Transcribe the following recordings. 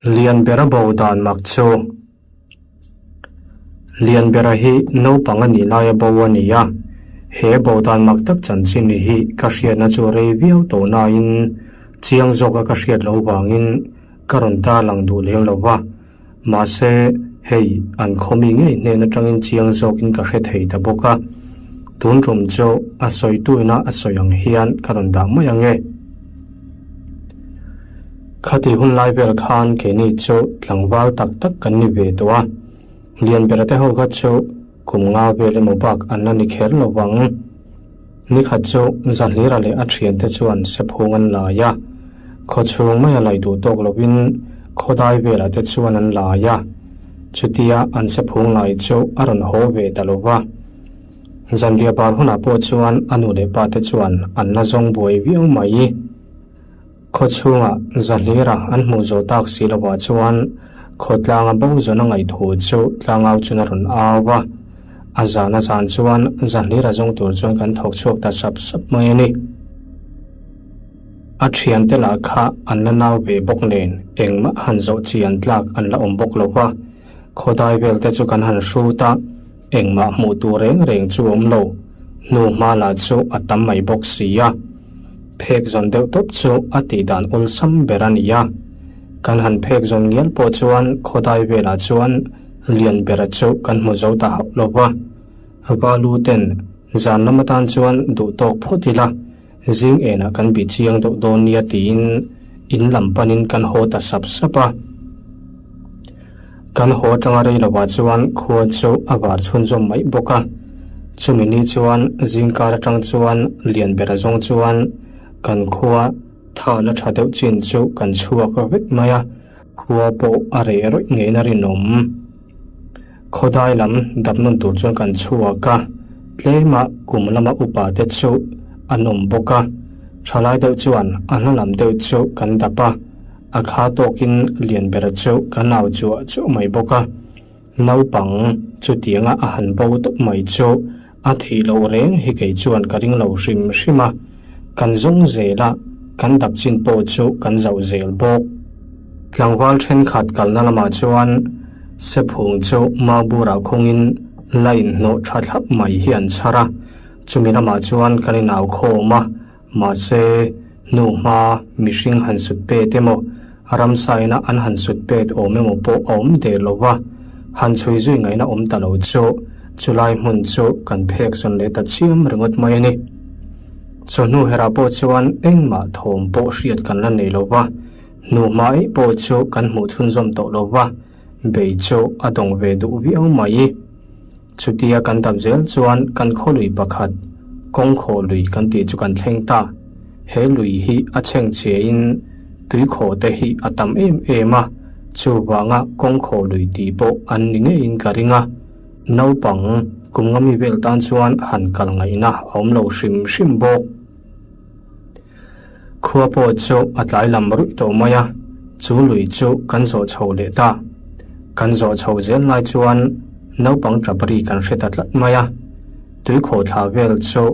Lianbera bo dan mak chu. Lianbera hi naupang a nih laia bo a ni a, he bo dan mak tak chanchin hi ka hriatna chu rei viau tawh nain chiang zawka ka hriat loh vangin ka rawn tarlang duh lem lo va. Mahse, hei an khawmi ngei hnen atangin chiang zawkin ka hre thei ta bawk a. Tun tum chu a sawituina a sawi ang hian ka rawn dah mai ang e. Khati hun lai vel khan keini chu tlangval tak tak kan ni ve tawh a. Lianbera te ho kha chu kum nga vel emaw bak an la ni kher lo vang. Nikhat chu Zahlira leh a thiante chuan sephung an lai a, khaw chhung maia laih duh tawk lovin khawdai velah te chuan an lai a, chutia an sephung lai chu a rawn haw ve ta lo va. Zanriah bar hunah pawh chuan a nu leh pa te chuan an la zawng buai viau mai. Khaw chhungah Zahlira an hmuh zawh tak si lovah chuan khawtlanga bo zawn a ngaih thu chu tlangau chuan a rawn au a. A zan a zan chuan Zahlira zawng tur chuan kan thawk chhuak ta sap sap mai a ni. A thiante lah kha an la nau ve bawk nen engmah han zawh chi an tlak an la awm bawk lo va. Khawdai vel te chu kan han hrut a, engmah hmuh tur reng reng chu awm lo. Hnu hma lah chu a tam mai bawk si a. Phek zawn deuh tawp chu a tih dan awlsam ber a ni a. Kan han phek zawn ngial pawh chuan khawdai velah chuan lian bera chu kan hmu zo ta hauh lo va. Valu ten zan lam atan chuan duh tawk phawt ila. Zing enah kan bih chiang deuh dawn nia tiin in lam panin kan haw ta sap sap a. Kan haw atanga rei lovah chuan khua chu a var chhunzawm mai bawk a. Chumi ni chuan zingkar atang chuan lian bera zawng chuan kan khua tha la tha deuh chin chu kan chhuak vek mai a, khua pawh a reh rawih ngeiin a rinawm. Khawdai lam dap nawn tur chuan kan chhuak a, tlema kum lama upa te chu an awm bawk a, thalai deuh chuan a hla lam deuh chu kan dap a, a kha tawkin lian bera chu kan au chuah chuah mai bawk a, naupang chutianga a han bo tawp mai chu A thih loh reng hi kei chuan ka ring lo hrim hrim a, kan zawng zel a, kan dap chin pawh chu kan zauh zel bawk. Tlangval thenkhat kalna lamah chuan Sephung chu Mauburah khungin la inhnawh tha thlap mai hi an chhar a, chumi lamah chuan kan inau khawm a, Mahse, hnu hma mihring han sut pet emaw, ramsaina an han sut pet awm emaw pawh a awm der lo va, han chhui zui ngaihna awm ta lo chu chulai hmun chu kan phek zawn leh ta chiam ringawt mai a ni. Chawhnu herah pawh chuan engmah thawm pawh hriat kan la nei lo va, hnu hma eih pawh chu kan hmuh chhunzawm tawh lo va, bei chu a dawng ve duh viau mai. Chutia kan dap zel chuan kan khaw lui pakhat, kawngkhawh lui kan tih chu kan thleng ta. He lui hi a chhengchhiain tuikhawh te hi a tam em em a, chuvanga kawngkhawh lui tih pawh an ni ngeiin ka ring a. Naupang kum nga mi vel tan chuan han kal ngaihna a awm lo hrim hrim bawk. Khua pawh chu a tlai lam ruih tawh mai a, chu lui chu kan zawh chho leh ta. Kan zawh chho zel lai chuan naupang tap ri kan hre ta tlat mai a, tuikhawh thla vel chu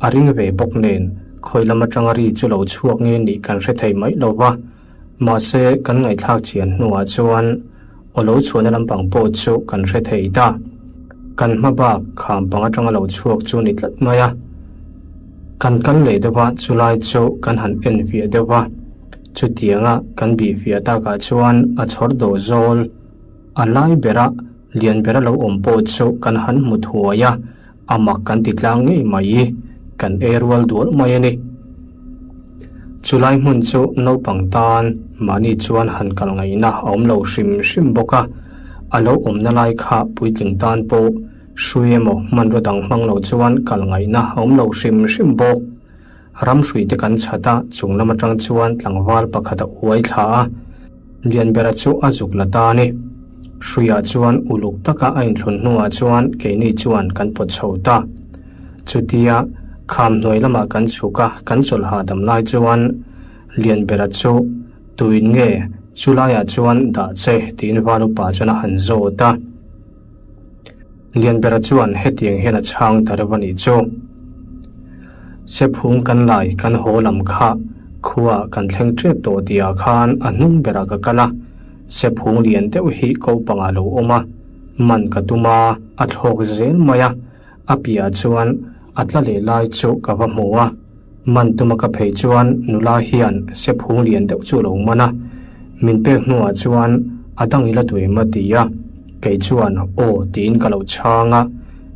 a ring ve bawk nen khawi lam atanga ri chu lo chhuak nge nih kan hre thei mai lo va. Mahse, kan ngaihthlak chian hnuah chuan aw lo chhuahna lampang pawh chu kan hre thei ta. Kan hma bak kham pang atanga lo chhuak chu ni tlat mai a. Kan kal leh deuh a, chulai chu kan han en fiah deuh a. Chutianga kan bih fiah takah chuan a chhawr dawh zawl a lai bera lian bera lo awm pawh chu kan han hmu thuai a. A mak kan ti tlang ngei mai, kan ei rual dual mai a ni. Chulai hmun chu naupang tan mahni chuan han kal ngaihna a awm lo hrim hrim bawk a, a lo awmna lai kha puitling tan pawh hrui emaw hmanraw dang hmang lo chuan kal ngaihna a awm lo hrim hrim bawk. Ram hrui te kan chhat a, chung lam atang chuan tlangval pakhat a uai thla a. Lianbera chu a zuk la ta a ni. Hruiah chuan uluk taka a inthlun hnuah chuan keini chuan kan pawt chho ta. Chutia kham hnuai lamah kan chhuk a, kan chawlh hahdam lai chuan Lianbera chu tuin nge chulaiah chuan dah che tiin Valupa chuan a han zawt a. Lianbera chuan hetiang hian a chhang ta reuh a nih chu. Sephung kan lai kan haw lam kha khuaah kan thleng tep tawh tihah khan a hnung berah ka kal a. Sephung lian deuh hi ko pangah lo awm a, man ka tum a, a thlawk zel mai a, a piahah chuan a tla leh lai chu ka va hmu a. Man tuma ka phei chuan nula hian sephung lian deuh chu a lo man a, min pek hnuah chuan a dang ila duh em a ti a, kei chuan aw tiin ka lo chhang a,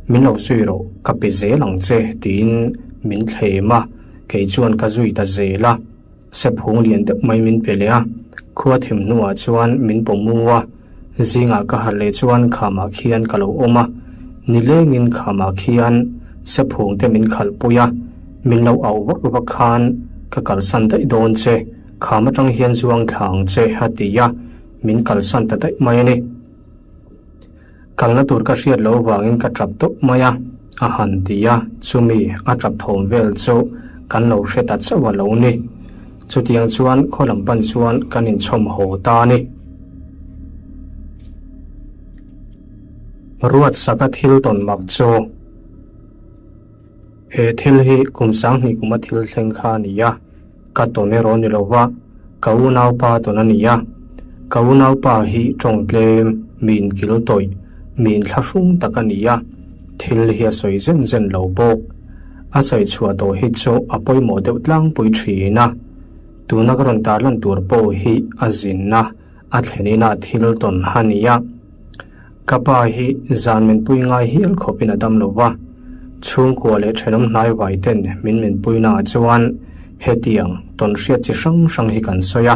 min lo zui rawh ka pe zel ang che tiin min thlem a, kei chuan ka zui ta zel a. Sephung lian deuh mai min pe leh a, khua thim hnuah chuan min pawh mu a, zingah ka harh leh chuan khamah khian ka lo awm a, nilengin khamah khian sephung te min khalh pui a, min lo auh vak vak khan ka kalsan daih dawn che, kham atang hian zuang thla ang che a ti a, min kalsan ta daih mai a ni. Kalna tur ka hriat loh vangin ka tap tawp mai a, a han ti a, chumi a tap thawm vel chu kan lo hre ta chauh a lo ni. Chutiang chuan khaw lam pan chuan kan inchhawm haw ta a ni. Ruatsaka thil tawn mak chu he thil hi kum sanghnih kuma thil thleng kha a ni a. Ka tawn erawh ni lova, ka unaupa tawn a ni a. Ka unaupa hi tawng tlem, mi inkil tawih, mi inthlahrung tak a ni a, thil hi a sawi zen zen lo bawk. A sawi chhuah tawh hi chu a pawimawh deuh tlangpui thin a. Tuna ka rawn tarlan tur pawh hi a zinna a thlen inah thil tawn a ni a. Ka pa hi zan min pui ngai hial khawpin a dam lo va, chhungkua leh thenawm hnai vai ten min min puina ah chuan hetiang tawn hriat chi hrang hrang hi kan sawi a.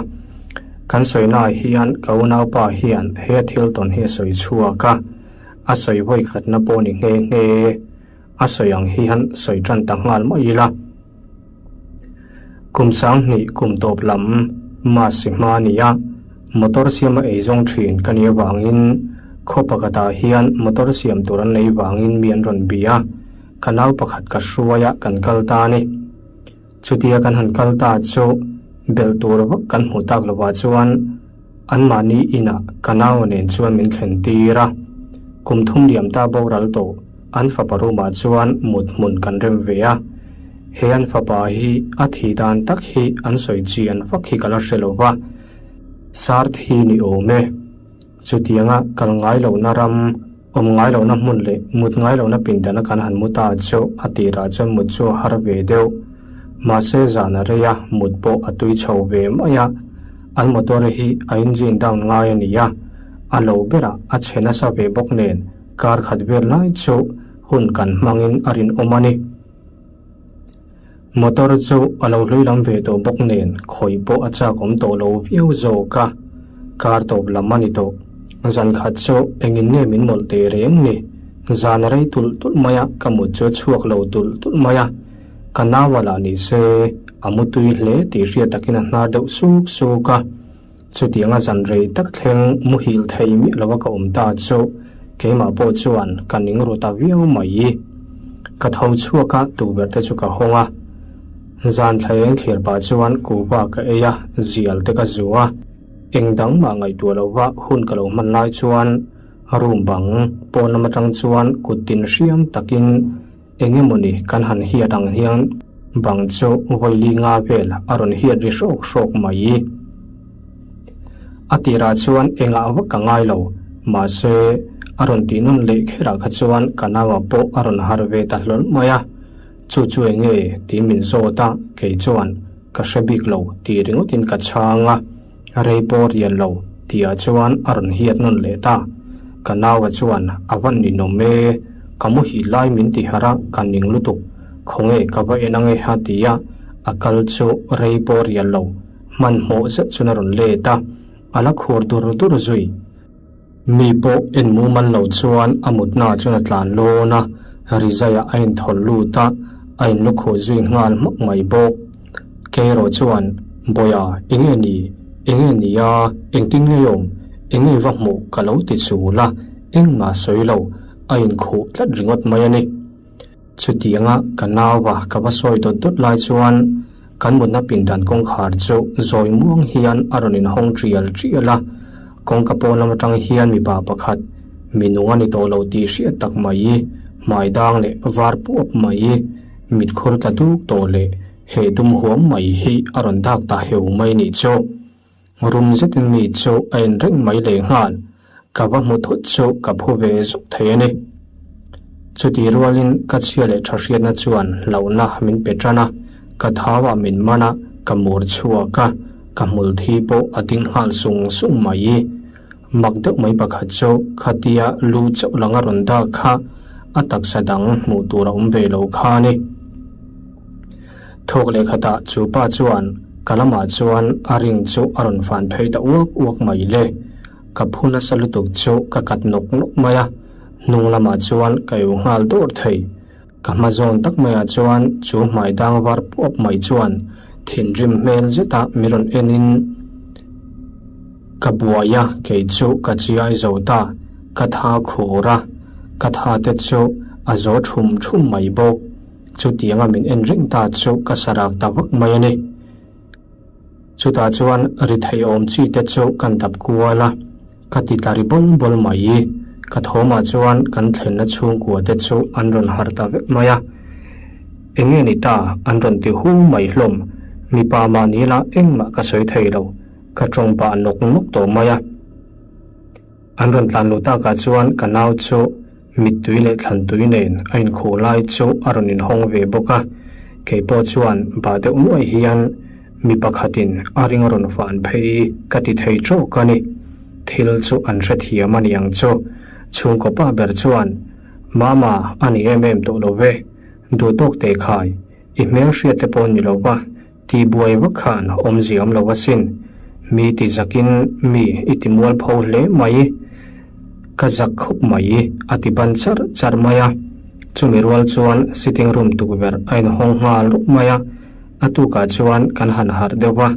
Kan sawina ah hian ka unaupa hian he thil tawn hi a sawi chhuak a, a sawi vawi khatna pawh ni nghe nghe a sawi ang hian sawi tan ta nghal mai ila. Kum sanghnih kum tawp lam Masi hma a ni a, motor siama ei zawng thin ka nih avangin khaw pakhatah hian motor siam tur an nei vangin mi an rawn bi a, ka nau pakhat ka hruai a kan kal ta a ni. Chutia kan han kal ta chu belh tur vak kan hmuh tak lovah chuan anmahni inah ka nau nen chuan min thlen tir a, kum thum liam ta boral tawh an fapa room-ah chuan mut hmun kan rem ve a, he an fapa hi a thih dan tak hi an sawi chi an vak hi ka la hre lo va, sar thi ni awm e. Chutianga kal ngai lohna ram, awm ngai lohna hmun leh mut ngai lohna pindana kan han mu ta chu a tirah chuan mut chu a har ve deuh. Mahse zan a rei a, mut pawh a tui chho ve mai a. An motor hi a engine down ngai a ni a, a lo berah a chhe nasa ve bawk nen kar khat vel lai chu hun kan hmangin a rinawm a ni. Motor chu a lo hlui lam ve tawh bawk nen khawih pawh a chak awm tawh lo viau zawk a, kar tawp lam a ni tawh. Zan khat chu engin nge min mawlh teh reng ni? Zan a rei tulh tulh mai a, ka mut chu a chhuak lo tulh tulh mai a. Ka nau a lah ni se, a mu tui hle tih hriat takin a hnar deuh suk suk a. Chutianga zan rei tak thleng muhil thei miah lova ka awm ta chu keimah pawh chuan ka ning ru ta viau mai. Ka tho chhuak a, tukverh te chu ka hawng a. Zan thlaeng thlir pah chuan kuhva ka ei a, zial te ka zu a. Eng dang mah ngaihtuah lova hun ka lo hman lai chuan room bang pawn lam atang chuan kut tin hriam takin Eng emawni kan han hiat ang hian bang chu vawi nga vel a rawn hiat ri hrawk hrawk mai. A tirah chuan engah vak ka ngai lo, mahse a rawn tih nawn leh kherah kha chuan ka nauah pawh a rawn harh ve ta hlawl mai a, chu chu eng nge tiin min zawt a, kei chuan ka hre bik lo tih ringawtin ka chhang a. Rei pawh rian lo tihah chuan a rawn hiat nawn leh ta. Ka naua chuan a va ninawm e, ka muhil lai min ti harh a, ka ning lutuk, khawnge ka va en ange a ti a, a kal chu rei pawh rian lo, hmanhmawh zet chuan a rawn let a, a la khur dur dur zui. Mi pawh en mumal lo chuan a mutna chuan a tlan lawn a, rizaiah a inthawl lut a, a inlukhuh zui nghal hmak mai bawk. Keerawh chuan, Bawiha, enge ni? Enge ni a? Engtin nge awm? Enge va hmuh ka lo ti chul a, engmah sawi lo, a inkhuh tlat ringawt mai a ni. Chutianga ka nauva ka va sawi dawt dawt lai chuan kan mutna pindan kawngkhar chu zawi muang hian a rawn inhawng tial tial a, kawngka pawn lam atang hian mipa pakhat mi nung a ni tawh lo tih hriat tak mai, hmai dang leh var puap mai, mitkhur tla duk tawh leh heh dum huam mai hi a rawn dak ta heu mai nih chu. Rum zetin mi chu a en reng mai leh nghal. Ka va hmu thut chu ka phu ve zuk thei a ni. Chutih rualin ka chhia leh tha hriatna chuan hlauhna min pe tan a, ka thauah min man a, ka mur chhuak a, ka hmul thi pawh a ding nghal sung sung mai. Mak deuh mai pakhat chu khatia lu chauh langa rawn dak kha a taksa dang hmuh tur a awm ve lo kha a ni. Thawk leh khatah chu pa chuan ka lamah chuan a ring chu a rawn fan phei ta uak uak mai le. Ka phu nasa lutuk chu ka kat nawk nawk mai a, hnung lamah chuan ka eu nghal dawr thei. Ka hma zawn tak maiah chuan chu hmai dang var puap mai chuan thinrim hmel zeta mi rawn enin ka buai a, kei chu ka chiai zo ta, ka tha khur a, ka tha te chu a zo thum thum mai bawk. Chutianga min en reng ta chu ka sarak ta vak mai a ni. Chutah chuan ri theiawm chi te chu kan dap kual a, ka ti tla ri bawl bawl mai. Ka thawmah chuan kan thlenna chhungkua te chu an rawn harh ta vek mai a. Enge ni ta an rawn ti hu mai hlawm, mipa mahni la engmah ka sawi thei lo, ka tawng pah nawk nawk tawh mai a. An rawn tlan luh takah chuan ka nau chu mittui leh thlantui nen a inkhuh lai chu a rawn inhawng ve bawk a, kei pawh chuan bah deuh nuaih hian mi pakhatin a ring a rawn fan phei ka ti thei tawk a ni. Thil chu an hrethiam a ni ang chu. Chhungkaw pa ber chuan, Mama, a ni em em tawh lo ve, duhtawk teh khai, i hmelhriat te pawh ni lo va, Ti buai vak khan awmzia awm lo asin. Mi ti zakin mi i ti mual pho hle mai. Ka zak khawp mai a ti ban char char mai a. Chumi rual chuan sitting room tukverh a inhawng nghal rup mai a. A tukah chuan kan han harh deuh va,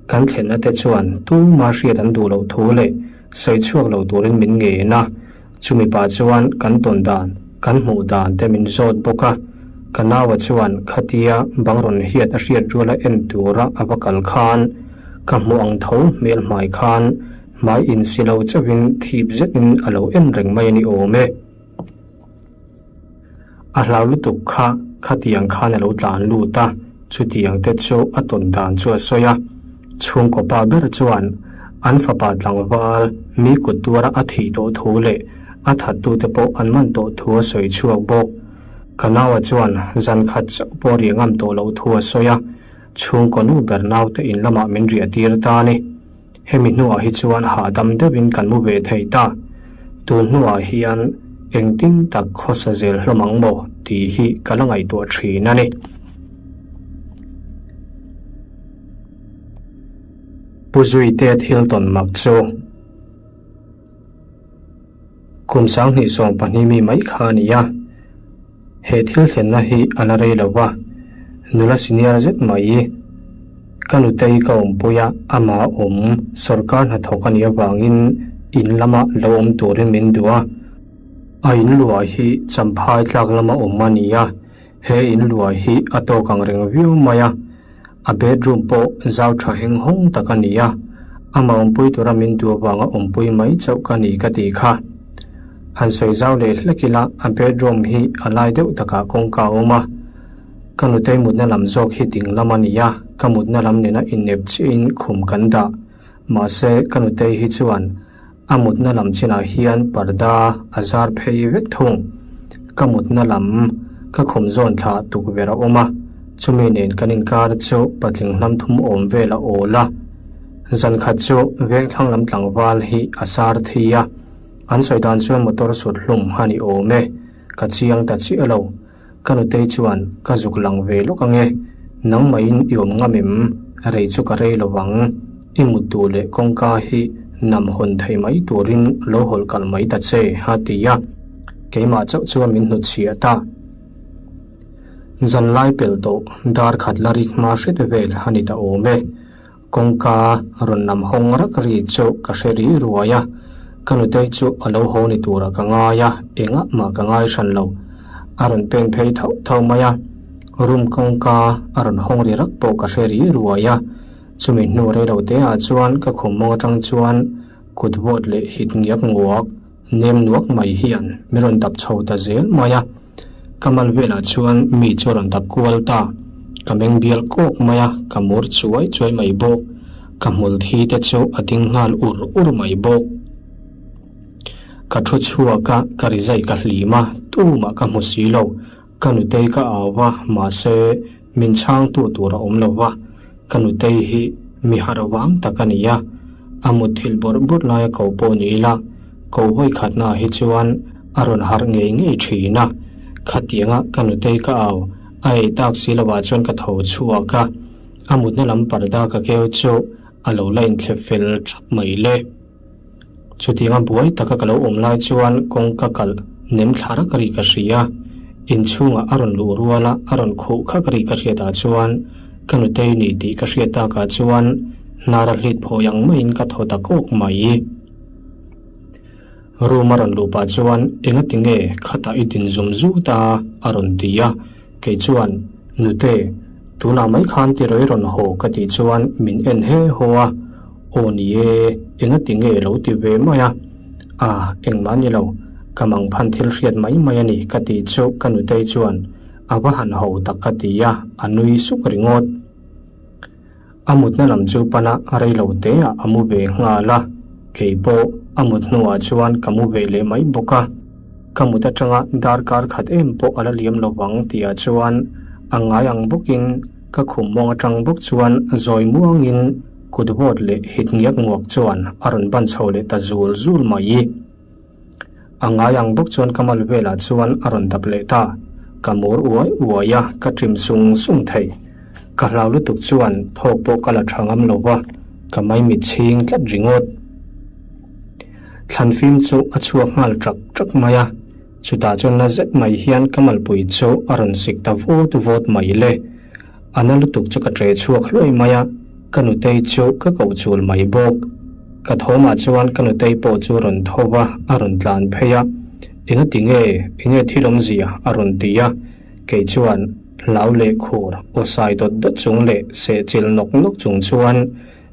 kan thlenna te chuan tuma hriat an duh loh thu leh sawi chhuak lo turin min ngen a. Chumi pah chuan kan tawn dan, kan hmuh dan te min zawt bawk a, ka naua chuan khatia bang rawn hiat a hriat ruala en tura a va kal khan ka hmuh ang tho hmel hmai khan hmai insi lo chauhin thip zetin a lo en reng mai a ni awm e. A hlau lutuk kha khatiang khan a lo tlan lut a, chutiang te chu a tawn dan chu a sawi a. Chhungkaw pa ber chuan an fapa tlangval mi kut tuara a thih tawh thu leh a thattute pawh an man tawh thu a sawi chhuak bawk. Ka naua chuan zan khat chauh pawh riah ngam tawh loh thu a sawi a, chhungkaw nu ber naute in lamah min riah tir ta a ni. Hemi hnuah hi chuan hahdam deuhin kan mu ve thei ta. Tun hnuah hian engtin tak khawsa zel hlawm ang maw tih hi ka la ngaihtuah thin a ni. Pu Zuite thil tawn mak chu kum 2020 mi mai kha a ni a. He thil thlenna hi a la rei lo va, nula senior zet mai ka nutei ka awmpui a, amah awm sawrkar hnathawk a nih avangin in lama lo awm turin min duh a. A in luah hi Champhai tlak lama awm a ni a, he in luah hi a tawk ang reng viau mai a. A bedroom pawh zau tha heng hawng tak a ni a, amah awmpui tura min duh avanga awmpui mai chauh ka ni ka tih kha. Han sawi zau leh hlek ila a bedroom hi a lai deuh takah kawngka a awm a, ka nutei mutna lam zawk hi ding lam a ni a, ka mutna lam nena innep chiahin khum kan dah. Mahse ka nutei hi chuan A mutna lam chinah hian parda a zar phei vek thung. Ka mutna lam ka khum zawn thlah tukverh a awm a, chumi nen kan inkar chu patling hnam thum awm vel a awl a. Zan khat chu vengthlang lam tlangval hi a sar thi a, an sawi dan chuan motor sut hlum a ni awm e, ka chiang ta chiah lo. Ka nutei chuan ka zuk lang ve lawk ange, nangmahin i awm ngam em? Rei chu ka rei lo vang, i mut duh leh kawngka hi nam hawn thei mai turin lo hawlh kalh mai ta che, a ti a. Keimah chauh chuan min hnutchhiah ta. Zanlai pel tawh dar khat la rik hma hret vel a ni ta awm e. Kawngka rawn lam hawng rak ri chu ka hre ri ruai a, ka nutei chu a lo haw ni turah ka ngai a, engah mah ka ngai hran lo. A rawn pen phei thauh thauh mai a, room kawngka a rawn hawng ri rak pawh ka hre ri ruai a, chumi hnu rei lo te ah chuan ka khum mawng atang chuan kut vawt leh hit ngiak nguak nem nuak mai hian min rawn dap chho ta zel mai a. Ka mal velah chuan mi chu a rawn dap kual ta. Ka meng bial kawk mai a, ka mur chuai chuai mai bawk. Ka hmul thi te chu a ding nghal ur ur mai bawk. Ka thu chhuak a, ka rizai ka hlim a, tumah ka hmu si lo. Ka nutei ka au a, mahse min chhangtu tur a awm lo va. Ka nutei hi mi harh vang tak a ni a, a mutthilh bawrh bawrh laia ko pawh ni ila, ko vawi khatnaah hi chuan a rawn harh ngei ngei thin a. Khatianga ka nutei ka au a ei tak si lovah chuan ka tho chhuak a, a mutna lam parda ka keu chu a lo la inthlep fel thlap mai le. Chutianga buai taka ka lo awm lai chuan kawngka kalh nem thla rak ri ka hria. Inchhungah a rawn luh rual a, a rawn khuh khak ri ka hriatah chuan ka nutei ni tih ka hriat takah chuan hnar a hlit phawi ang maiin ka thaw ta kawk mai. Room a rawn luh pah chuan engati nge khatah i din zum zut a? a rawn ti a, kei chuan Nute, tunah mai khan ti rawi rawn haw ka tih chuan min en he haw a, aw ni e, engati nge lo ti ve mai a? A, engmah ni lo, ka mangphan thil hriat mai mai a ni ka tih chu ka nutei chuan a va han ho tak ka ti a, a nui suk ringawt. A mutna lam chu pana rei lo te ah a mu ve nghal a, kei pawh a mut hnuah chuan ka mu ve leh mai bawk a. Ka mut atanga darkar khat em pawh a la liam lo vang tihah chuan a ngai ang bawkin ka khum mawng atang bawk chuan zawi muangin kut vawt leh hit ngiak nguak chuan a rawn ban chho leh ta zul zul mai. A ngai ang bawk chuan ka mal velah chuan a rawn dap leh ta. Ka mur uai uai a, ka ṭim sung sung thei. Ka hlau lutuk chuan thawk pawh ka la ṭha ngam lo va, ka maimit chhing tlat ringawt. Thlanfim chu a chhuak nghal ṭak ṭak mai a, chutah chuan na zet mai hian ka malpui chu a rawn sik ta vawt vawt mai le. A na lutuk chu ka ṭe chhuak hluai mai a, ka nutei chu ka koh chul mai bawk. Ka thawmah chuan ka nutei pawh chu rawn tho va, a rawn tlan phei a, Engati nge, enge thil awmzia? a rawn ti a, kei chuan hlau leh khur aw sai dawt dawt chung leh sehchilh nawk nawk chung chuan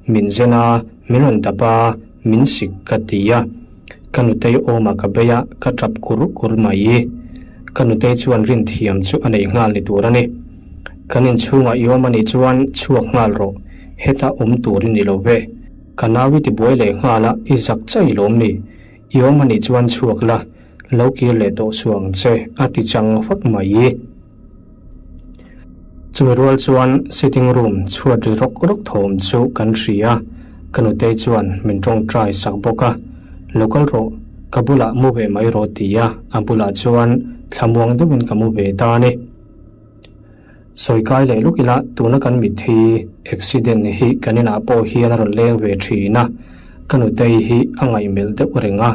Min zen a, min rawn dap a, min sik ka ti a. Ka nutei awmah ka bei a, ka tap kur kur mai. Ka nutei chuan rin thiam chu a nei nghal ni tur a ni. Kan inchhungah i awm a nih chuan chhuak nghal rawh, heta awm tur i ni lo ve. Ka nau i tibuai leh nghal a, i zak chai lawm ni. I awm a nih chuan chhuak la, lo kir leh tawh suh ang che, a ti chang fak mai. Chumi rual chuan sitting room chhuat ri rawk rawk thawm chu kan hria a, ka nutei chuan min tawngtai sak bawk a, Lo kal rawh, ka bulah mu ve mai rawh ti a, a bulah chuan thlamuang deuhin ka mu ve ta a ni. Sawi kai leh luk ila tuna kan mitthi accident hi kan inah pawh hian a rawn leng ve thin a, ka nutei hi a ngaihmelh deuh reng a.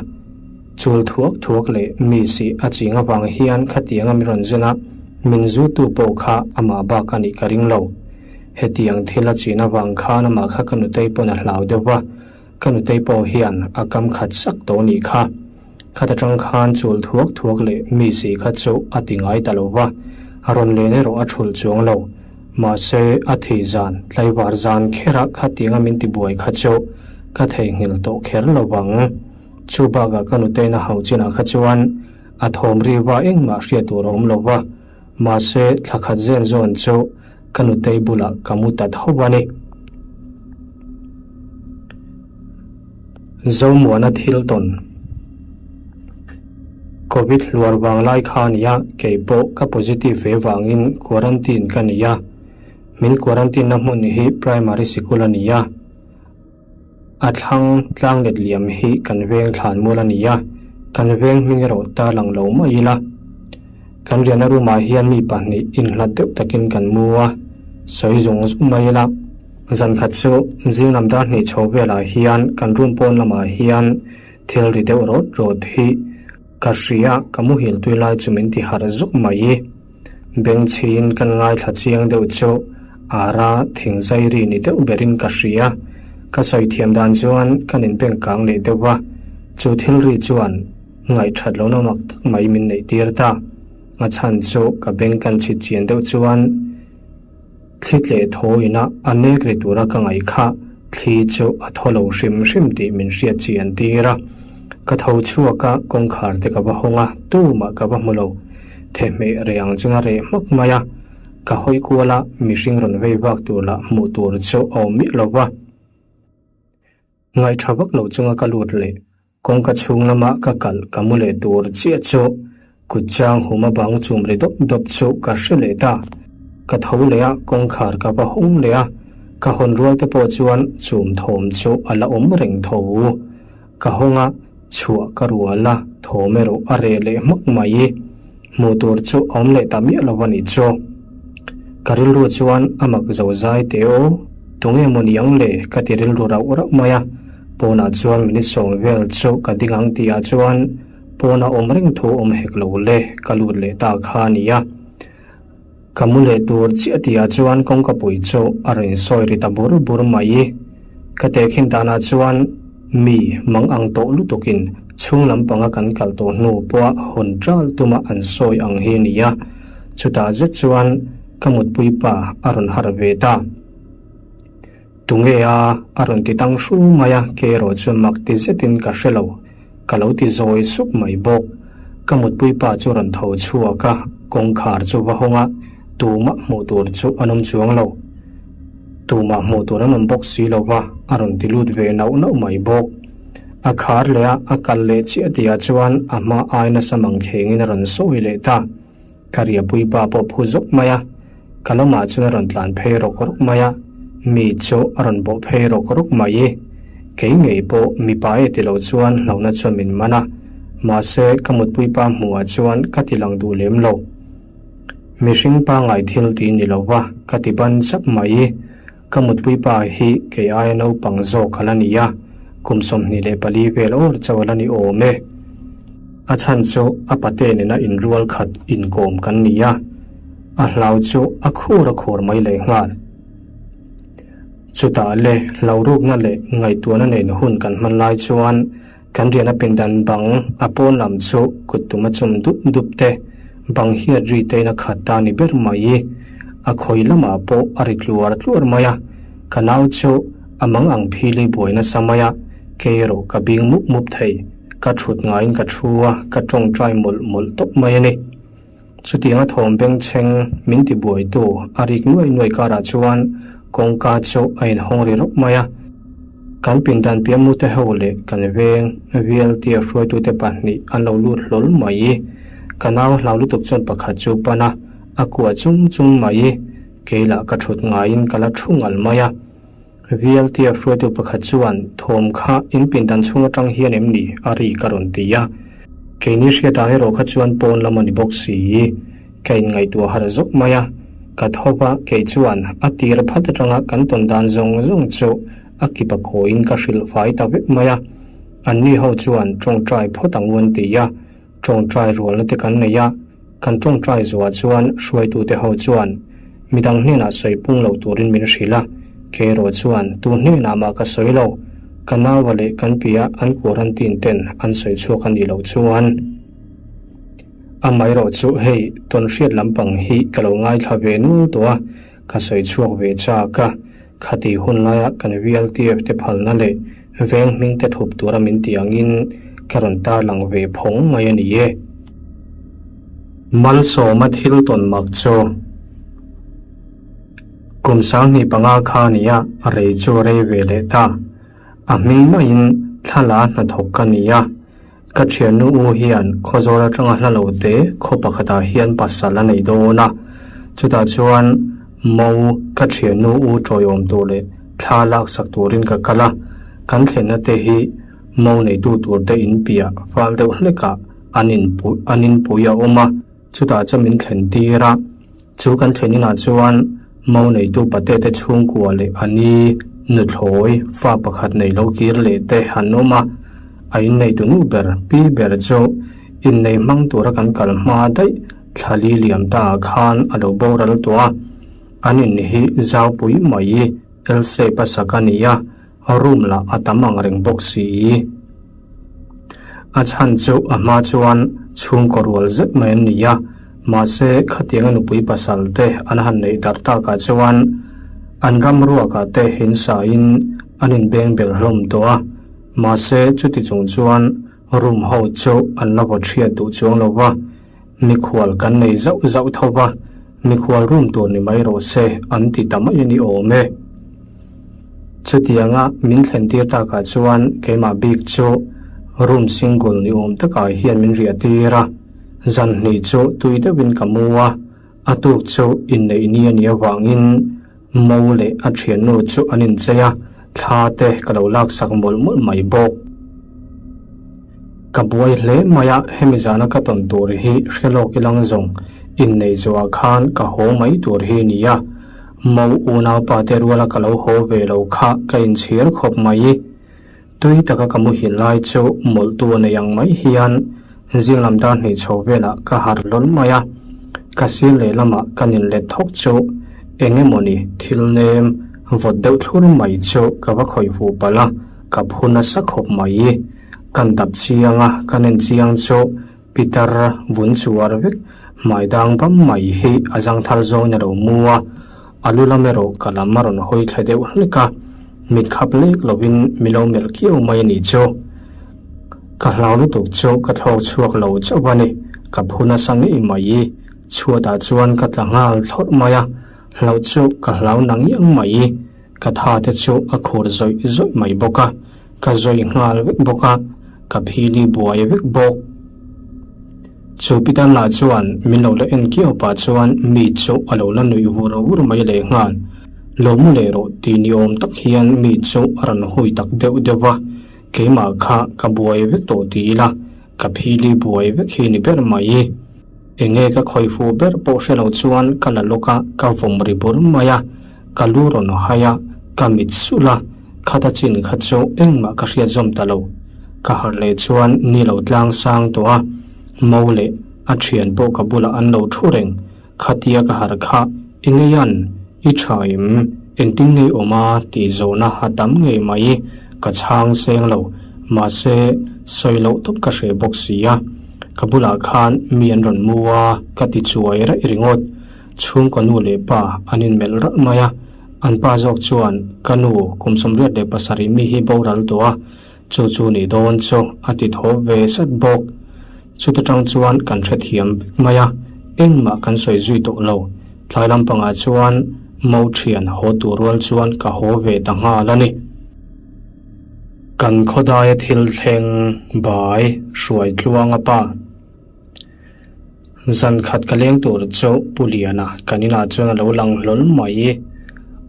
Chul thuak thuak leh mi sih a ching avang hian khatianga min rawn zen a, min zutu pawh kha amah bak a nih ka ring lo. Hetiang thil a chin avang khan amah kha ka nutei pawn a hlau deuh va, ka nutei pawh hian a kam khat sak tawh nih kha. Khat atang khan chul thuak thuak leh mi sih kha chu a ti ngai ta lo va, a rawn len erawh a thulh chuang lo. Mahse, a thih zan, tlaivar zan kherah khatianga min tibuai kha chu ka theihnghilh tawh kher lo vang. Chu bakah ka nuteina hauh chinah kha chuan a thawm ri va engmah hriat tur a awm lo va, mahse thla khat zen zawn chu ka nutei bulah ka mu ta tho a ni. Zomuana thil tawn Covid hluar vang lai kha a ni a, kei pawh ka positive ve vangin quarantine ka ni a, min quarantine na hmun hi primary sikul a ni a. A thlang tlang let liam hi kan veng thlan mual a ni a, kan veng hming erawh ta lang lo mai ila. Kan riahna room ah hian mi pahnih inhlat deuh takin kan mu a, sawi zung zung mai ila. Zan khat chu zing lam dar hnih chho velah hian kan room pawn lamah hian thil ri deuh rawt rawt hi ka hria, ka muhil tui lai chu min ti harh zuk mai. Bengchhiin kan ngaithla chiang deuh chu ara thing zai ri ni deuh berin ka hria. Ka sawi thiam dan chuan kan inbeng kang leh deuh va, chu thil ri chuan ngaihthat lohna mak tak mai min neih tir ta. A chhan chu ka beng kan chhit chian deuh chuan Thli tleh thaw ina a nek ri tura ka ngaih kha thli chu a thaw lo hrim hrim tih min hriat chi an tir a. Ka tho chhuak a, kawngkhar te ka va hawng a, tumah ka va hmu lo. Thehmeh reh ang chunga reh hmak mai a, ka hawi kual a, mihring rawn vei vak tur lah hmuh tur chu a awm miah lo va. Ngaihṭha vak lo chunga ka lut leh kawngka chhung lama ka kalh ka mu leh tur chiah chu kut chang huma bang chum ri dawp dawp chu ka hre leh ta. Ka tho leh a, kawngkhar ka va hawng leh a, ka hawn rual te pawh chuan chum thawm chu a la awm reng tho. Ka hawng a, chhuah ka rual a, thawm erawh a reh leh hmak mai. Hmuh tur chu a awm leh ta miah lo a nih chu. Ka rilru chuan a mak zo zai teh aw, tunge maw ni ang le ka ti rilru rauh rauh mai a. Pawnah chuan minute sawm vel chu ka ding ang tihah chuan pawna awm reng thu awm hek lo le ka lut leh ta kha a ni a. Ka mu leh tur chiah tihah chuan kawngka pui chu a rawn sawi ri ta bur bur mai. Ka tehkhin danah chuan mi mang ang tawh lutukin chhung lampanga kan kal tawh hnu pawha hawn ṭal tuma an sawi ang hi a ni a. Chutah zet chuan ka mutpui pa a rawn harh ve ta. Tunge a? a rawn ti tang hru mai a, kei erawh chuan mak ti zetin ka hre lo. Ka lo ti zawi sup mai bawk. Ka mutpui pa chu rawn tho chhuak a, kawngkhar chu va hawng a, tumah hmuh tur chu an awm chuang lo. Tumah hmuh tur an awm bawk si lo va, a rawn ti lut ve nauh nauh mai bawk. A khar leh a, a kal leh chiah tihah chuan a hma ai nasa mangkhengin a rawn sawi leh ta. Ka riahpui pa pawh phu zawk mai a, ka lamah chuan a rawn tlan phei rawk rawk mai a, mi chu a rawn bawh phei rawk rawk mai. Kei ngei pawh mipa e ti lo chuan hlauhna chuan min man a, mahse ka mutpui pa hmuhah chuan ka ti lang duh lem lo. Mihring pangngai thil ti ni lo va, ka ti ban chap mai. Ka mutpui pa hi kei aia naupang zawk a la ni a, kum 24 vel awr chauh a la ni awm e. A chhan chu a pate nena inrual khat inkawm kan ni a, a hlau chu a khur a khur mai leh nghal. Chutah le hlaurukna leh ngaihtuahna nen hun kan hman lai chuan Kan riahna pindan bang a pawn lam chu kut tum a chum dup dup te, bang hiat ri tein a khat ta ni ber mai. A khawi lamah pawh a ri tluar tluar mai a, ka nau chu a mang ang phili buai nasa mai a, kei erawh ka bing mup mup thei, ka thut ngaiin ka thu a, ka tawngtai mawlh mawlh tawp mai a ni. Chutianga thawm bengchheng min ti buaitu a rik nuai nuai karah chuan kawngka chu a inhawng ri rawp mai a. Kan pindan piah mute ho leh kan veng VLT-a hruaitute pahnih an lo lut hlawl mai. Ka nau hlau lutuk chuan pakhat chu pan a, a kuah chung chung mai. Kei lah ka thut ngaiin ka la thu ngal mai a. VLT-a hruaitu pakhat chuan thawm kha in pindan chhung atang hian em ni? a ri ka rawn ti a. Keini hriatah erawh kha chuan pawn lam a ni bawk si. Ka inngaihtuah harh zawk mai a. Ka thawp a, kei chuan a tir phat atanga kan tawn dan zawng zawng chu a kip a kawiin ka hrilh fai ta vek mai a. Anni ho chuan tawngtai phawt ang u an ti a. Tawngtai rualna te kan nei a, kan tawngtai zuah chuan hruaitute ho chuan midang hnenah sawi pung lo turin min hrilh a, kei erawh chuan tu hnenah mah ka sawi lo, ka naua leh kan piah an quarantine ten an sawi chhuak a nih loh chuan. Amaherawh chu hei tawnhriat lampang hi ka lo ngaithla ve nual tawh a, ka sawi chhuak ve chak a, Khati hun laia kan VLTF te phalna leh veng hming te thup tura min tih angin ka rawn tarlang ve phawng mai a ni e. Malsawma thil tawn mak chu kum 25 kha a ni a, rei chu a rei ve leh ta. A hming maiin thla hnathawk ka ni a. Ka thiannu u hian Khawzawl atanga hla lo te khaw pakhatah hian pasal a nei dawn a, chutah chuan Mo ka thiannu u tawiawm tur leh thla laksak turin ka kal a, kan thlenna te hi Mo neitu tur te in piah fal deuh hlekah an an inpui a awm a, chutah chuan min thlen tir a, chu kan thlen inah chuan Mo neitu pate te chhungkua leh a ni nuthlawi fa pakhat nei lo kir leh te an awm a, a inneitu nu ber pi ber chu innei hmang tura kan kal hma daih thla li liam ta ah khan a lo boral tawh a, an in hi zaupui mai L-shape a sak a ni a, room lah a tam ang reng bawk si. A chhan chu a hma chuan chhungkaw rual zet mai an ni a, mahse khatianga nupui pasal te an han neih darh takah chuan an ram ruakah te insain an inbeng bel hlawm tawh a, mahse chuti chung chuan room ho chu an la vaw thiat duh chuang lo va, mikhual kan nei zauh zauh tho va, mikhual room tur ni mai rawh se an ti ta mai a ni awm e. Chutianga min thlen tir takah chuan keimah bik chu room single ni awm takah hian min riah tir a, zan hnih chu tui deuhin ka mu a, a tuk chu inneih ni a nih avangin Mo leh a thiannu chu an inchei a, thla te ka lo laksak mawlh mawlh mai bawk. Ka buai hle mai a, hemi zana ka tawn tur hi hre lawk ilang zawng inneih zawhah khan ka haw mai tur hi ni a, Mo unaupa te ruala ka lo haw ve lo kha ka inchhir khawp mai. Tui taka ka muhil lai chu mawlhtu a nei ang mai hian zing lam dar hnih chho velah ka harh hlawl mai a, ka sir lehlamah ka nin let thawk chu eng emawni thil nem vawt deuh thlur mai chu ka va khawih fuh palh a, ka phu nasa khawp mai. Kan dap chiang a, ka nen chiang chu Pitar vun chuar vek hmai dang bam mai hi a zang thar zawngin a lo mu a, a lu lam erawh ka lam a rawn hawi thla deuh hlek a, mit khap lek lovin mi lo melh kiau mai a nih chu. Ka hlau lutuk chu ka thlawk chhuak lo chauh a ni, ka phu nasa ngei mai. Chhuatah chuan ka tla nghal thlawrh mai a, hlauh chu ka hlau na ngiang mai. Ka tha te chu a khur zawih zawih mai bawk a, ka zawih nghal vek bawk a, ka phili buai vek bawk. Chu Pitan lah chuan min lo la en kiau pah chuan mi chu a lo la nuih vur vur mai leh nghal. Lo mu leh rawh tih ni awm tak hian mi chu a rawn hui tak deuh deuh va, keimah kha ka buai vek tawh ti ila, ka phili buai vek hi ni ber mai. Enge ka khawih fuh ber pawh hre lo chuan ka la lawk a, ka vawm ri bur mai a, ka lu rawn hai a, ka mit sulh a, khata chin kha chu engmah ka hriat zawm ta lo. Ka harh leh chuan ni lo tlang sang tawh a, Mo leh a thian pawh ka bulah an lo thu reng, khatia ka harh kha i ngeian i tha em, engtin ngei awm a tih zawhna a tam ngei mai, ka chhang seng lo, mahse sawi loh tawp ka hreh bawk si a, ka bulah khan mi an rawn mu a ka ti chuai raih ringawt, chhungkaw nu leh pa an inmelh ralh mai a, an pa zawk chuan ka nu kum 87 mi hi boral tawh a, Chu chu nih dawn chu a ti thaw ve sat bawk. Chuta tang chuan kan hrethiam vek mai a, engmah kan sawi zui tawh lo. Tlai lampangah chuan Mo thian haw tur rual chuan ka haw ve ta nghal a ni. Kan khawdaia thil thleng bai hruai tluang a pa. Zan khat ka leng tur chu Pu Liana kan inah chuan a lo lang hlawl mai.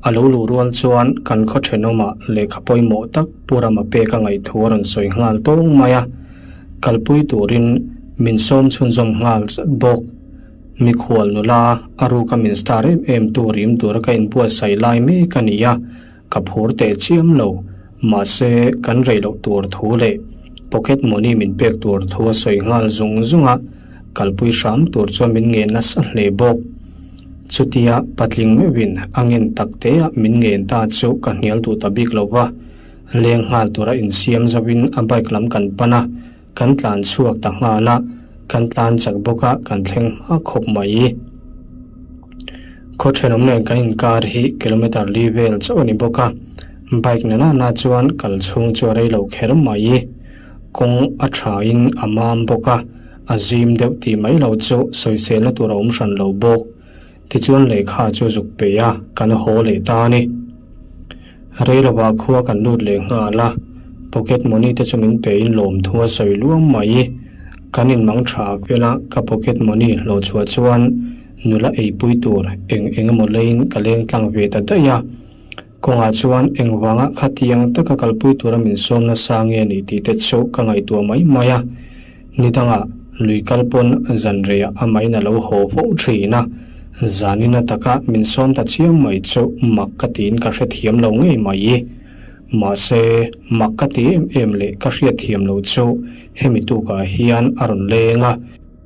A lo luh rual chuan kan khaw thenawmah lehkha pawimawh tak Pu Rama pek a ngaih thu a rawn sawi nghal tawng mai a, kalpui turin min sawm chhunzawm nghal zat bawk. Mikhual nula a ruka min star em em tu rim tura ka inbuatsaih lai mek a ni a. Ka phur teh chiam lo, mahse kan rei loh tur thu leh pocket money min pek tur thu a sawi nghal zung zung a, kalpui hram tur chuan min ngen nasa hle bawk. Chutia patling meuhin a ngen tak te ah min ngen ta chu ka hnial duh ta bik lo va, leng nghal tura insiam zauhin a bike lam kan pan a, kan tlan chhuak ta nghal a, kan tlan chak bawk a kan thleng hma khawp mai. Khaw thenawm nen kan inkar hi kilometer li vel chauh a ni bawk a, bike na nana chuan kal chhung chu a rei lo kher mai. Kawng a tha in a mam bawk a, a zim deuh tih mai lo chu sawiselna tur a awm hran lo bawk. Tichuan lehkha chu zuk pe a, kan haw leh ta a ni. Rei lovah khua kan lut leh nghal a, pocket money te chu min pe in lawmthu a sawi luam mai. Kan inmang tha vel a, ka pocket money hlawh chhuah chuan nula eipui tur eng eng emaw leiin ka leng tlang ve ta daih a. Kawngah chuan engvanga khatiang taka kalpui tura min sawm nasa nge ni tih te chu ka ngaihtuah mai mai a. Ni dangah lui kal pawn zan reiah amahin a lo haw fo thin a, zanin ataka min sawm ta chiang mai chu mak ka tiin ka hrethiam lo ngei mai. Mahse, mak ka ti em em leh ka hriatthiam loh chu hemi tukah hian a rawn leng a.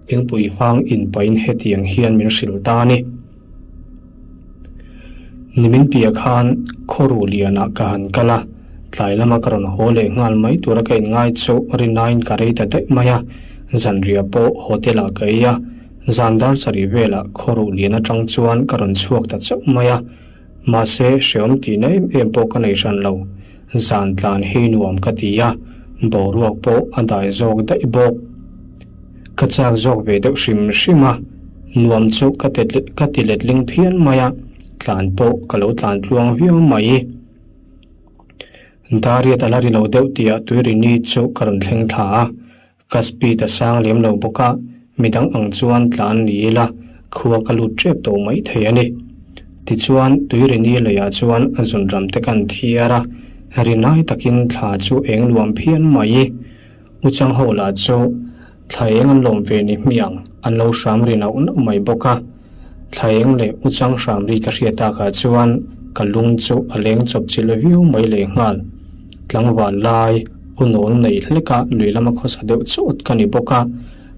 Thingpui hmang inpahin hetiang hian min hrilh ta a ni. Nimin piah khan khawruh lianah ka han kal a, tlai lama ka rawn haw leh nghal mai tura ka inngai chu rinain ka rei ta daih mai a, zanriah pawh hotel ah ka ei a, zan dar sarih velah khawruh lian atang chuan ka rawn chhuak ta chauh mai a, mahse hreawm tihna em em pawh ka nei hran lo, zan tlan hi nuam ka ti a, boruak pawh a dai zawk daih bawk. Ka chak zawk ve deuh hrim hrim a, nuam chu ka ka ti letling phian mai a, tlan pawh ka lo tlan tluang viau mai. Dariat a la ri lo deuh tihah Tuirini chu ka rawn thleng thla a, ka speed a sang lem lo bawk a, midang ang chuan tlan ni ila khua ka lut tep tawh mai thei a ni. Tichuan Tuirini leiah chuan zunram te kan thiar a, rinai takin thla chu eng luam phian mai. U Chang ho lah chu thla eng an lawm ve ni hmiang an lo hram ri nauh nauh mai bawk a. Thla eng leh U Chang hram ri ka hriat takah chuan ka lung chu a leng chawp chilh viau mai leh nghal. Tlangval lai u nawl nei hleka lui lama khawsa deuh chawt ka ni bawk a,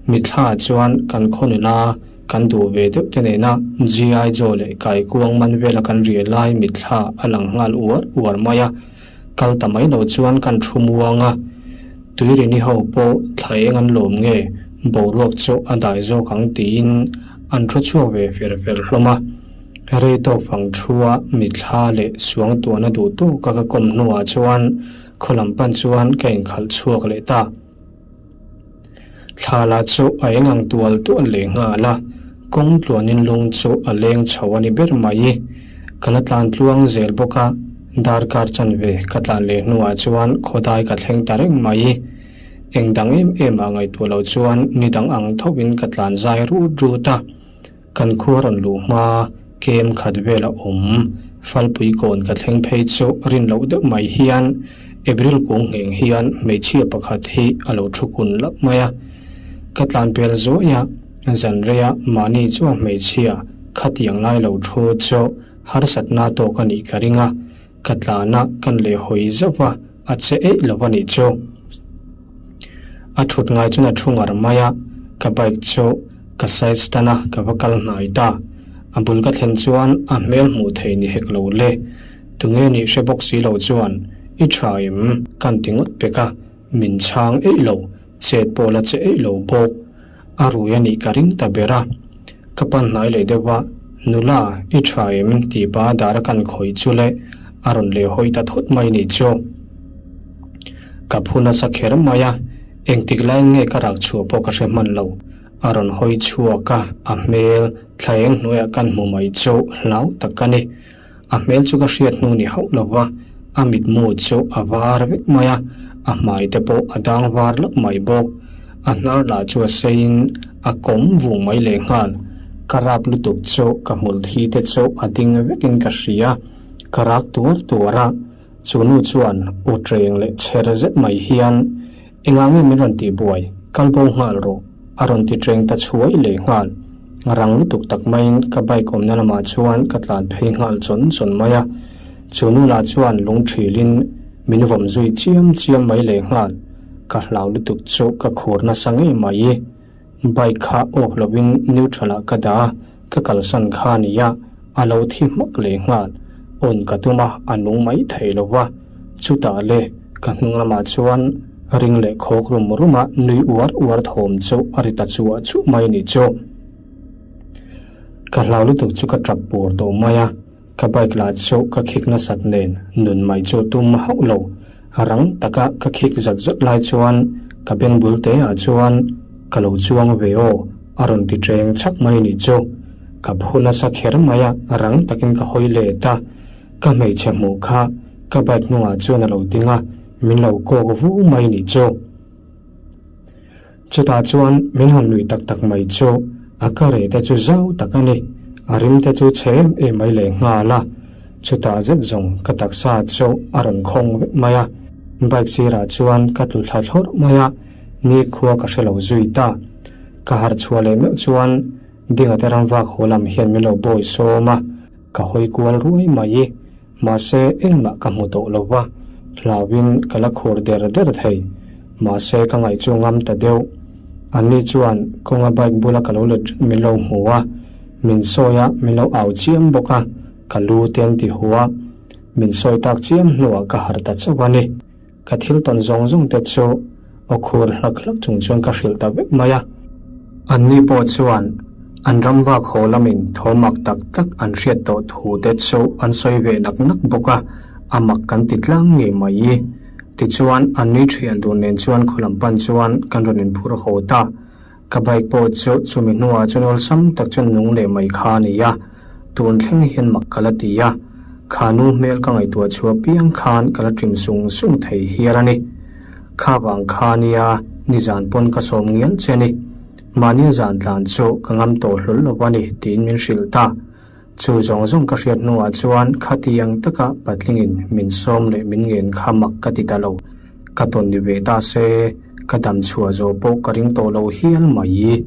mitthla chuan kan khaw nula kan duh ve deuh te nena GI Joe leh Kaikuang man vela kan riah lai mitthla a lang nghal uar uar mai a. Kal ta mai lo chuan kan thu muang a, Tuirini ho pawh thla eng an lawm nge boruak chu a dai zawk ang tiin an thu chhuak ve fer fer hlawm a. Rei tawk fang thua mithla leh suangtuahna duh tawka ka kawm hnuah chuan khaw lam pan chuan ka inkhalh chhuak leh ta. Thla lah chu a eng ang tual tual leh nghal a, kawng tluanin lung chu a leng chho a ni ber mai. Ka la tlan tluang zel bawk a, darkar chanve ka tlan leh hnuah chuan khawdai ka thleng ta reng mai. Eng dang em em ah ngaihtuah loh chuan ni dang ang thovin ka tlan zai rut rut a. Kan khua rawn luh hma kem khat vel a awm. Falpui kawn ka thleng phei chu rin loh deuh mai hian April kung ngheng hian hmeichhia pakhat hi a lo thu kun lap mai a. Ka tlan pel zuai a, zan reia mahni chuan hmeichhia khatiang lai lo thu chu harsatna tawk a nih ka ring a, ka tlan a kan leh hawi zauh a, a che eih lo a nih chu. A thut ngai chuan a thu ngar mai a, ka bike chu ka side stand a ka va kal hnai ta. A bul ka thlen chuan a hmel hmuh thei ni hek lo le. Tunge nih hre bawk si lo chuan i tha em kan ti ngawt pek a, min chhang eih lo, chet pawh la che eih lo bawk. A rui a nih ka ring ta ber a. Ka pan hnai leh deuh a, Nula, i tha em? tih pa dar a kan khawih chu le a rawn leh hawi ta thut mai nih chu. Ka phu nasa kher mai a, engtik laiin nge ka rak chhuah pawh ka hre hman lo. A rawn hawi chhuak a, a hmel thla eng hnuaiah kan hmu mai chu hlau tak a ni. A hmel chu ka hriat hnu ni hauh lo va, a mitmu chu a var vek mai a, a hmai te pawh a dang var lap mai bawk. A hnar lah chu a seiin a kawm vung mai lehnghal. Ka rap lutuk chu ka hmul thi te chu a ding vekin ka hria, ka rak tuar tuar a. Chu nu chuan u treng leh chher zet mai hian, Engah nge min rawn tih buai? Kal bo nghal rawh, a rawn ti treng ta chhuai leh nghal. Rang lutuk tak maiin ka bike awmna lamah chuan ka tlan phei nghal chawn chawn mai a. Chu nu lah chuan lung thilin min vawm zui chiam chiam mai leh nghal. Ka hlau lutuk chu ka khur nasa ngei mai. Bike kha awk lovin neutral ah ka dah a, ka kalsan kha a ni a, a lo thi hmak leh nghal. On ka tum a, a nung mai thei lo va. Chutah le, ka hnung lamah chuan ring leh khawk rum rum a nui uar uar thawm chu a ri ta chuah chuah mai ni chu. Ka hlau lutuk chu ka tap pur tawh mai a. Ka bike lah chu ka khik nasat nen nun mai chu tum hauh lo. Rang taka ka khik zawt zawt lai chuan ka beng bul te ah chuan ka lo chuang ve aw a rawn ti ṭeng chhak mai nih chu. Ka phu nasa kher mai a, rang takin ka hawi let a. Ka hmeichhe hmuh kha ka bike hnungah chuan a lo ding a, min lo kawk vu mai nih chu. Chutah chuan min han nuih tak tak mai chu a ka reh te chu zau tak a ni, a rim te chu chhe em em mai leh nghal a. Chutah zet zawng ka taksa chu a rawn khawng vek mai a, bike sirah chuan ka tlu thla thlawrh mai a, nikhua ka hre lo zui ta. Ka harh chhuah leh meuh chuan Dinga te ram vak haw lam hian min lo bawi sawm a, ka hawi kual ruai mai. Mahse, engmah ka hmu tawh lo va, hlauhin ka la khur der der thei. Mahse, ka ngaih chu ngam ta deuh. Anni chuan kawnga bike bula ka lo let reng min lo hmu a, min sawi a, min lo au chiam bawk a, ka lu te an ti hu a. Min sawi tak chiam hnuah ka harh ta chauh a ni. Ka thil tawn zawng zawng te chu aw khur hlak hlak chung chuan ka hrilh ta vek mai a. Anni pawh chuan an ram vak haw lamin thaw mak tak tak an hriat tawh thu te chu an sawi ve nak nak bawk a, a mak kan ti tlang ngei mai. Tichuan anni thian dun nen chuan khaw lam pan chuan kan rawn inphur haw ta. Ka bike pawh chu chumi hnuah chuan awlsam tak chuan nung leh mai kha a ni a, tun thleng hian mak ka la ti a. Kha nu hmel ka ngaihtuah chhuah piang khan ka la ṭim sung sung thei hial a ni. Kha vang kha nia nizan pawn ka sawm ngial che a ni. Mahnia zan tlan chu ka ngam tawh hlawl lo a ni tiin min hrilh ta. Chu zawng zawng ka hriat hnuah chuan khatiang taka patlingin min sawm leh min ngen kha mak ka ti ta lo. Ka tawn ni ve ta se, ka dam chhuah zawh pawh ka ring tawh lo hial mai.